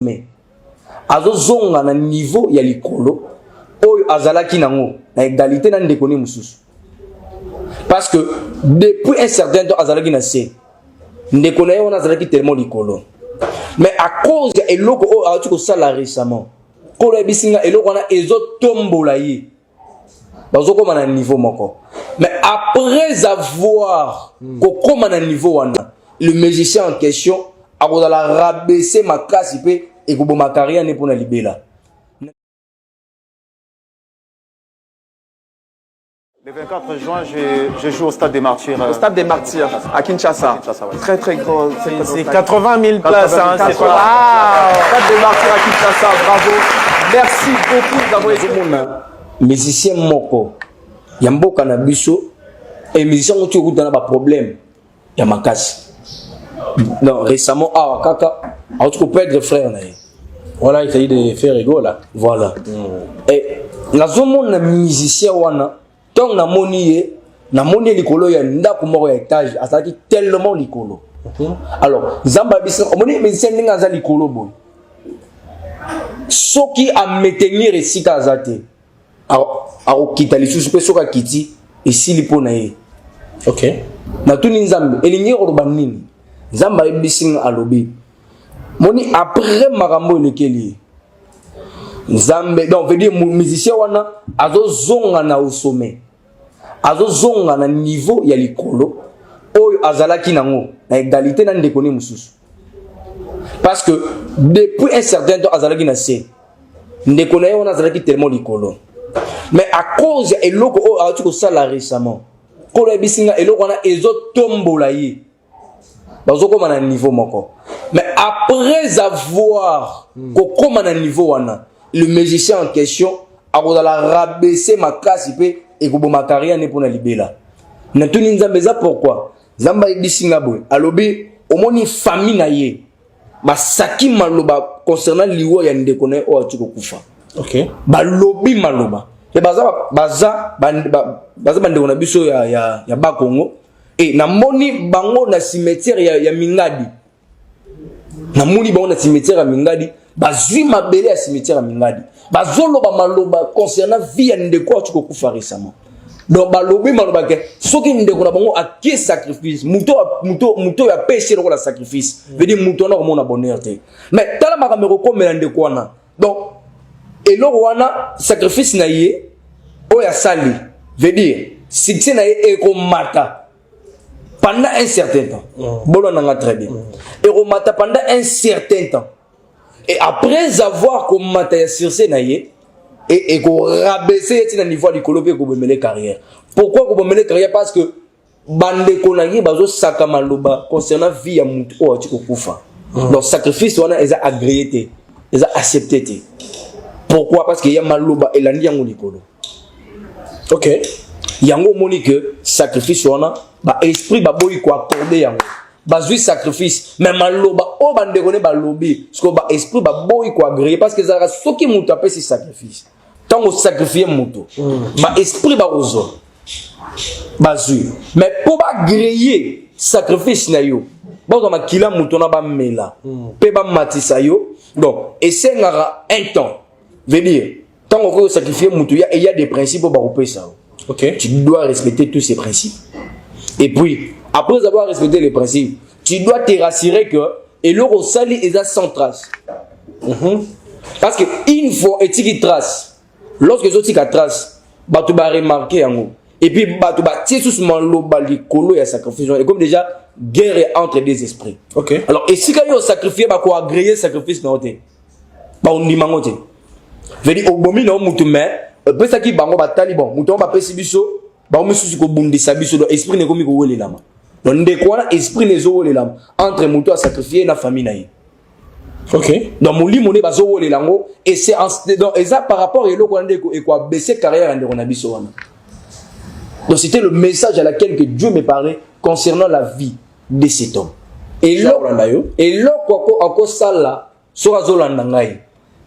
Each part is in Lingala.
Mais azozonga na niveau ya likolo oyo azalaki nango na égalité na ndeko ne mosusu, parce que depuis un certain temps azalaki na se, ndeko na ye wana azalaki tellement likolo. Mais à cause ya eloko oyo awuti kosala récemment, kolo ayebisi nga eloko wana ezotombola ye, bazokóma na niveau moko. Mais après avoir kokóma na niveau wana, le musicien en question akozala rabaissé makasi mpe ekoboma carrière ne mpona libela. Le 24 juin, je joue au Stade des Martyrs. Au Stade des Martyrs, à Kinshasa. Kinshasa, ouais. Très très grand. C'est 80 000 places, hein, c'est pas. Wow. Stade des Martyrs à Kinshasa, bravo. Merci beaucoup d'avoir été. Nazomona musicien moko ya mboka na biso e musicien ngo ti okuta na baproblème ya makasi. Non, récemment awa kaka auti koperdre frère na ye. Voilà, il s'agit de Ferre Gola. Voilà. E nazomona musicien wana, ntango namoni ye, namoni ye likolo ya ndako moko ya étage, azalaki tellement likolo. Alors Nzambe abisi, omoni musicien ndenge aza likolo boye, soki amaintenir esika aza te, akokita lisusu, mpe soki akiti, esili mpo na ye. Natuni Nzambe, elingi koloba nini? Nzambe ayebisi nga, alobi moni après makambo elekeli ye Nzambe. Donc veut dire musicien wana azozonga na au sommet, azozonga na niveau ya likolo oyo azalaki nango na égalité na ndeko ne mosusu, parce que depuis un certain temps azalaki na se, ndeko na ye wana azalaki tellement likolo. Mais à cause ya eloko oyo awuti kosala récemment, kolo ayebisi nga eloko wana ezotombola ye, bazokóma na niveau moko. Mais après avoir kokóma na niveau wana, le musicien en question akozala rabaissé makasi mpe ekoboma carrière ne mpona libela. Natuni Nzambe, eza pourquoi? Nzambe ayebisi nga boye, alobi omoni famille na ye basaki maloba concernant liwa ya ndeko na ye oyo ati kokufa. Balobi maloba mpe baza bandeko na biso ya Bakongo. E namoni bango na cimetière ya Mingadi, namoni bango na cimetière ya Mingadi, bazwi mabele ya cimetière ya Mingadi, bazoloba maloba concernant vie ya ndeko ati kokufa récemment. Donc balobi maloba ke soki ndeko na bango akie sacrifice, moto oyo apesi lokola sacrifice, veut dire moto wana akomona bonheur te. Mais tala makambo ekokomela ndeko wana. Donc eloko wana, sacrifice na ye oyo asali, veut dire succès na ye ekomata pendant un certain temps. Bolo nanga très bien, ekomata pendant un certain temps et après avoir komata ya succès na ye, ekorabaisser ye ntina niveau ya likolo mpe ekobomele carrière. Pourquoi kobomele carrière? Parce que bandeko na ye bazosaka maloba concernant vie ya motu oyo ati kokufa. Donc sacrifice wana eza agréé te, eza accepté te. Pourquoi? Parce que ya maloba elandi yango likolo. Yango omoni ke sacrifice wana, baesprit baboyi koaccorder yango. Bazwi sacrifice, mais maloba oyo bandeko ne balobi sikoyo, baesprit baboyi koagréer, parce que ezalaka soki moto apesi sacrifice, ntango osacrifier moto, baesprit bakozwa, bazwi, mais mpo baagréer sacrifice na yo, bazwa makila moto na bamela mpe bamatisa yo. Donc esengaka un temps, veut dire ntango okoki osacrifier moto, ya des principes oyo bakopesa yo. Tu dois respecter tous ces principes. Et puis, après avoir respecté les principes, tu dois te rassurer que eloko osali eza sans trace. Parce que une fois etiki trace, lorsque ezotika trace, bato baremarquer yango. Et puis, bato batie susu maloba likolo ya sacrifice. Et comme déjà, guerre entre des esprits. Alors, esika yo sacrifier, bako agréer sacrifice na yo te. Baondima yango te. Veut dire, obomi na yo mutu, mais opesaki bango, batali bon moto yango bapesi biso, bango misusu kobundisa biso. Donc esprit na ekomi kowelelama. Donc ndeko wana, esprit na ezowelelama entre moto asacrifier na famille na ye. Donc molimo nde bazowelela yango et c'est donc eza par rapport eloko wana nde ekoabaisser carrière ya ndeko na biso wana. Donc c'était le message à laquelle que Dieu me parlait concernant la vie de cet homme. Olanda yo. Eloko akosala, soki azolanda ngai,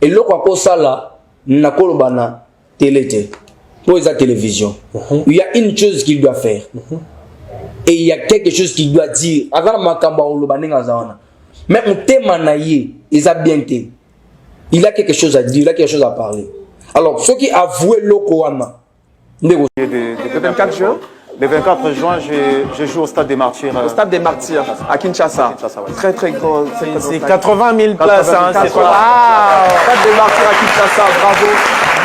eloko akosala, nakoloba na télé te mpo eza télévision. Il y a une chose qu'il doit faire et il y a quelque chose qu'il doit dire. Aza na makambo akoloba ndenge aza wana, mais motema na ye eza bien te. Il a quelque chose à dire, il a quelque chose à parler. Alors soki avoue eloko wana ndeko. Le 24 juin. Le 24 juin, je, je joue au Stade des Martyrs. Au Stade des Martyrs, à Kinshasa. Kinshasa, ouais. Très très grand. C'est 80 000 places, hein, c'est pas... Ah, Stade des Martyrs à Kinshasa, bravo.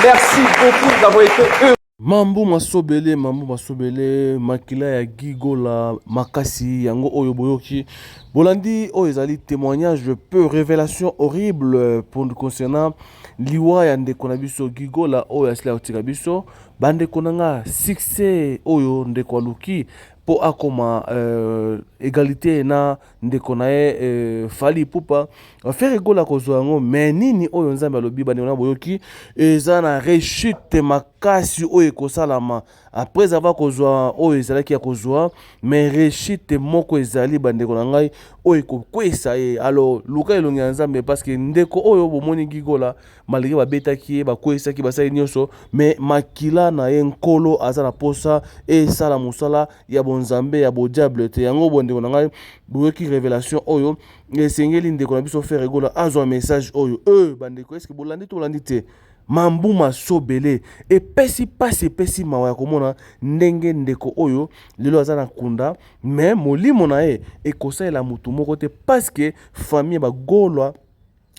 Merci beaucoup d'avoir été heureux. Mambu masobele, mambu masobele, makila ya Guy Gola makasi yango oyo boyoki. Bolandi oyo ezali témoignage peu révélation horrible pour concernant liwa ya ndeko na biso Guy Gola oyo asila kotika biso. Bandeko na nga succès oyo ndeko aluki mpo akoma égalité na ndeko na ye Fally Ipupa, Ferre Gola kozwa yango. Mais nini oyo Nzambe alobi? Bandeko na boyoki, eza na rechute makasi oyo ekosalama après avoir kozwa oyo ezalaki ya kozwa, mais rechute moko ezali, bandeko na ngai, oyo ekokwesa ye. Alors luka elongi ya Nzambe, parce que ndeko oyo bomoni Guy Gola, malgré babetaki ye, bakwesaki, basali nyonso, mais makila na ye, Nkolo aza na posa esala mosala ya bonzambe, ya bodiable te. Yango bandeko na ngai, boyoki révélation oyo. Esengeli ndeko na biso Ferre Gola azwa message oyo. E bandeko, eske bolandi to bolandi te? Mambuma sobele epesi mpasi, epesi mawa ya komona ndenge ndeko oyo lelo aza na kunda, mais molimo na ye ekosalela motu moko te, parce que famille bagolwa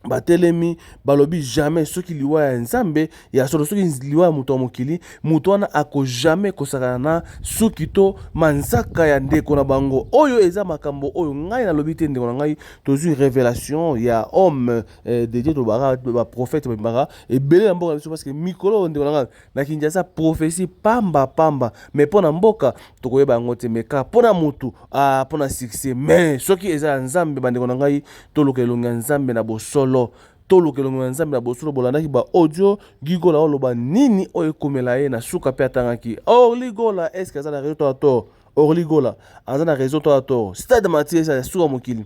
batelemi, balobi jamais. Soki liwa ya Nzambe ya solo, soki liwa ya moto ya mokili, moto wana ako jamais kosakana na suki to manzaka ya ndeko na bango. Oyo eza makambo oyo ngai nalobi te, ndeko na ngai. Tozwi révélation ya homme de Dieu. Tolobaka baprophète babimaka ebele na mboka na biso, parce que mikolo oyo, ndeko na ngai, na Kinshasa prophétie pamba pamba, mais mpo na mboka tokoyeba yango te, mais kaka mpo na motu, mpo na succès. Mais soki eza ya Nzambe, bandeko na ngai, toluka elongi ya Nzambe na bosolo, toluka elongi ya Nzambe na bosolo. Bolandaki ba audio, Guy Gola oloba nini oyo ekomela ye na suka, mpe atangaki Orly Gola. Est-ce aza na raison to tort? Orly Gola aza na raison to tort? Stade Martyr eza ya suka mokili,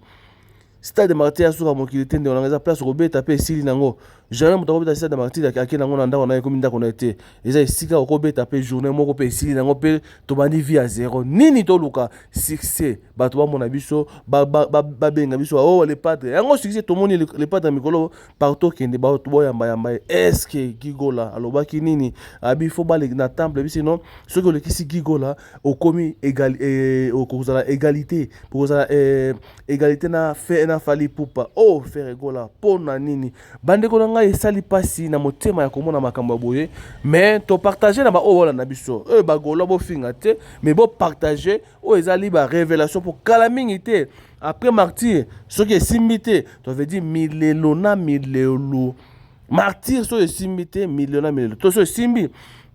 Stade Martyr ya suka mokili te, ndeko na ngai. Eza place kobeta mpe esili nango. Jamais moto akobeta Stade Martyr ake nango na ndako na ye, ekomi ndako na ye te. Eza esika okobeta mpe journée moko mpe esili nango, mpe tobandi vie ya zéro. Nini toluka? Succès, bato bamona biso, babenga biso o le padre. Yango succès tomoni le padre mikolo partout, okende bato boyambayamba ye. Est-ce Guy Gola alobaki nini? Abi fo baleki na temple bisi non. Soki olekisi Guy Gola, okomi okozala égalité, okozala égalité na fe na Fally Ipupa. O oh, Ferre Gola, mpo na nini? Bandeko na ngai, esali mpasi na motema ya komona makambo ya boye, mais topartage na baoyo bolanda biso oyo bagaulois. Bofinga te, mais bopartage. Oyo ezali barévélation mpo kala mingi te après Martyr, soki esimbi te, to veut dire milelo na milelo. Martyr soki esimbi te, milelo na milelo. To soki esimbi,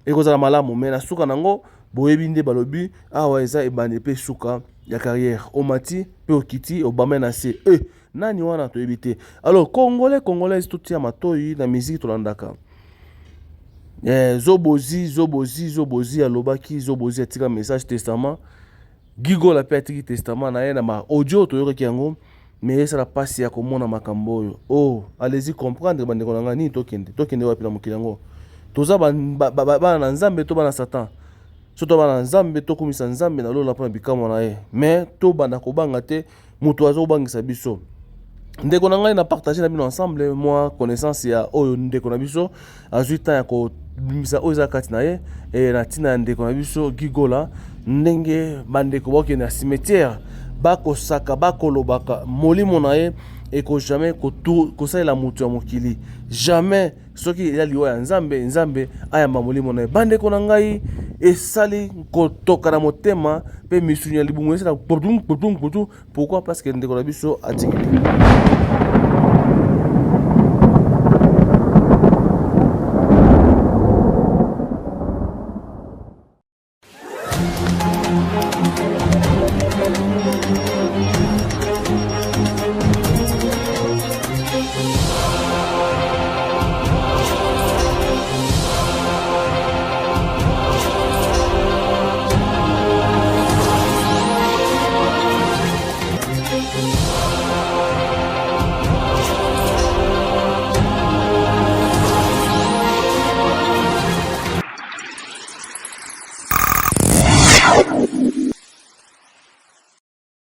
ekozala malamu, mais na suka nango boyebi nde balobi awa eza ebandi mpe suka ya carrière. Omati mpe okiti, obama na se e nani wana toyebi te. Alors Congolais, Congolaise, totia matoi na musique tolandaka. Zobozi, Zobozi, Zobozi alobaki, Zobozi atika message, testament. Guy Gola mpe atiki testament na ye na ba audio, toyokaki yango. Mais esala mpasi ya komona makambo oyo. Oh, allez-y comprendre, bandeko na ngai. Nini tokende, tokende wapi na mokili yango? Toza bana na Nzambe to bana Satan? So to bana na Nzambe, tokumisa Nzambe na lola mpona bikamwa na ye, mais tobanda kobanga te moto azobangisa biso. Ndeko na ngai, na partage na bino ensemble mwa connaissance ya oyo ndeko na biso azwi temps ya kobimisa oyo eza kati na ye na ntina ya ndeko na biso Guy Gola. Ndenge bandeko bakokende na cimetière, bakosaka, bakolobaka, molimo na ye eko jamais kosalela moto ya mokili, jamais. Soki eza liwa ya Nzambe, Nzambe ayamba molimo na ye. Bandeko na ngai, esali kotoka na motema mpe misuni ya libungu esala kpotum kpotum kpotum. Pourquoi? Parce que ndeko na biso atiki.